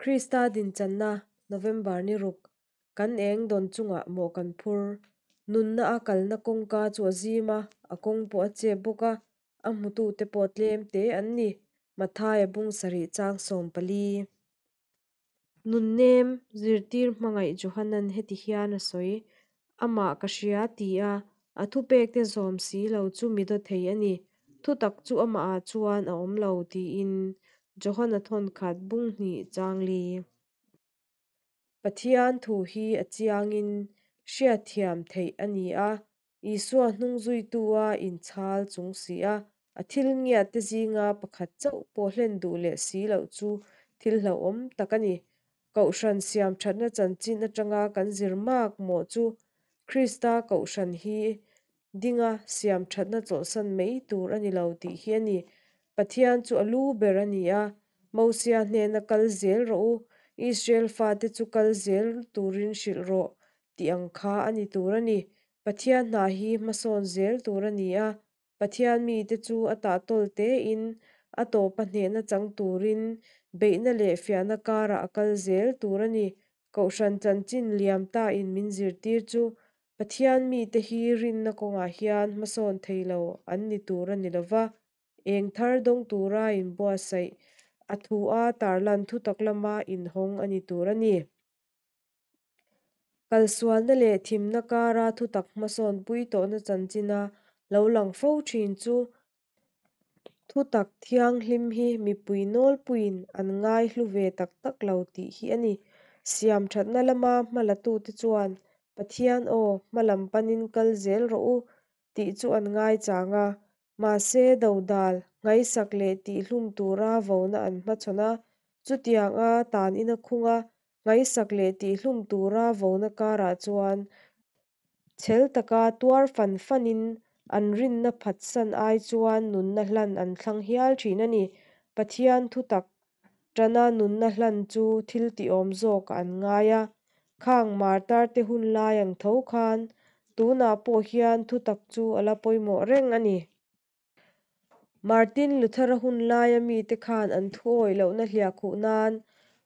Krista dinchanna, November ni ruk, kan eng dawn chungah mawh kan phur. Nunna a kalna kawngka chu a zim a, a kawng pawh a chep bawk a, a hmutute pawh tlem te an ni, Mathaia bung sarih chang 14. Nunnem, zirtir hmangaih Johanan heti hian a sawi, Amah ka hria ti a, a thupekte zawm si lo chu mi daw thei a ni. Thutak chu amahah chuan a awm lo, tiin Johana thawnkhat bung hnih chang li. Pathian thu hi a chiangin hriatthiam theih a ni a, Isua hnungzuitu-a inchhal chung si a, a thil ngiatte zinga pakhat chauh pawh hlen duh leh si loh chu thil hlauhawm tak a ni. Kohhran siam thatna chanchin atanga kan zir mak mawh chu Krista kohhran hi dinga siam thatna chawlhsan mai tur a ni lo tih hi a ni. Pathian chu a lu ber a ni a, Mosia hnena kal zel rawh u, Israel fate chu kal zel turin hrilh rawh tih ang kha a ni tur a ni. Pathian hna hi hmasawn zel tur a ni a, Pathian mite chu a tahtawl tein a tawpa hnehna chang turin beihna leh fiahna karah a kal zel tur a ni. Kohhran chanchin liam tain min zirtir chu Pathian mite hi rinna kawngah hian hmasawn thei lo an ni tur a ni lo va, eng thar dawng tura inbuatsaih a thu a tarlan thutak lama inhawng a ni tur a ni. Kalsualna leh thimna kara thutak hmasawn pui tawhna chanchina lo lang fo thin chu thutak thianghlim hi mipui nawlpuiin an ngai hlu ve tak tak lo tih hi a ni. Siam thatna lama hmalatute chuan Pathian aw, hmalam panin kal zel rawh u tih chu an ngaichang a, mahse dodal, ngaihsak leh tihhlum tura vona an hmachhawn a, chutiang a tan ina khung a, ngaihsak leh tihhlum tura vona karah chuan chhel taka tuar fan fanin an rinna phatsan ai chuan nunna hlan an thlang hial thin a ni. Pathian thutak Tana nunna hlan chu thil tihawm zawkah an ngai a, khang martar-te hun lai ang tho khan tunah pawh hian thutak chu a la pawimawh reng a ni. Martin Luther-a hun laia mite khan an thuawih lohna hliahkhuh nan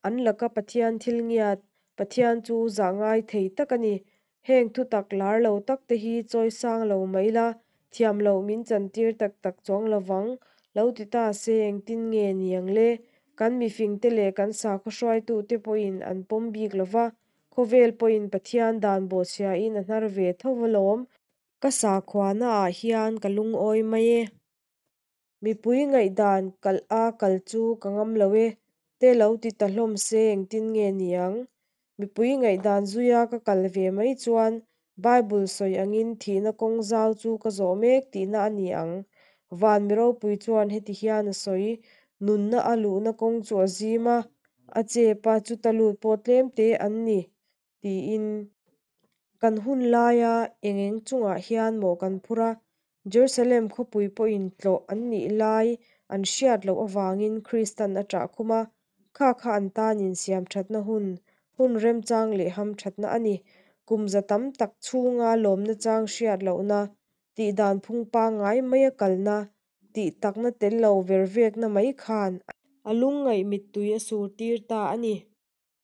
an laka Pathian thil ngiat, Pathian chu zah ngai thei tak a ni. Heng thutak lar lo tak te hi chawi sang lo mai la, thiam loh min chantir tak tak chuang lovang, lo ti ta se engtin nge ni ang le? Kan mifingte leh kan sakhaw hruaitute pawhin an pawm bik lova, khawvel pawhin Pathian dan bawhchhiain a hnar ve tho alawm. Ka sakhuanaah hian ka lungawi mai e. Mipui ngaihdan kalh a kal chu ka ngam lo e, te lo ti ta hlawm se engtin nge ni ang? Mipui ngaihdan zuia ka kal ve mai chuan Bible sawi angin thihna kawng zau chu ka zawh mek tihna a ni ang. Van mi ropui chuan heti hian a sawi, Nunna a luhna kawng chu a zim a, a chep a, chuta lut pawh tlem te an ni, tiin. Kan hun laia eng eng chungah hian mawh kan phur a, Jerusalem khawpui pawhin tlawh an nih lai an hriat loh avangin Kristan a ṭah khum a, kha kha an tan insiam ṭhatna hun, hun remchang leh hamṭhatna a ni. Kum za tam tak chhunga lawmna chang hriat lohna, tihdan phung pangngai maia kalna, tih takna tel lo ver vekna mai khan a lungngaih mittui a sur tir ta a ni.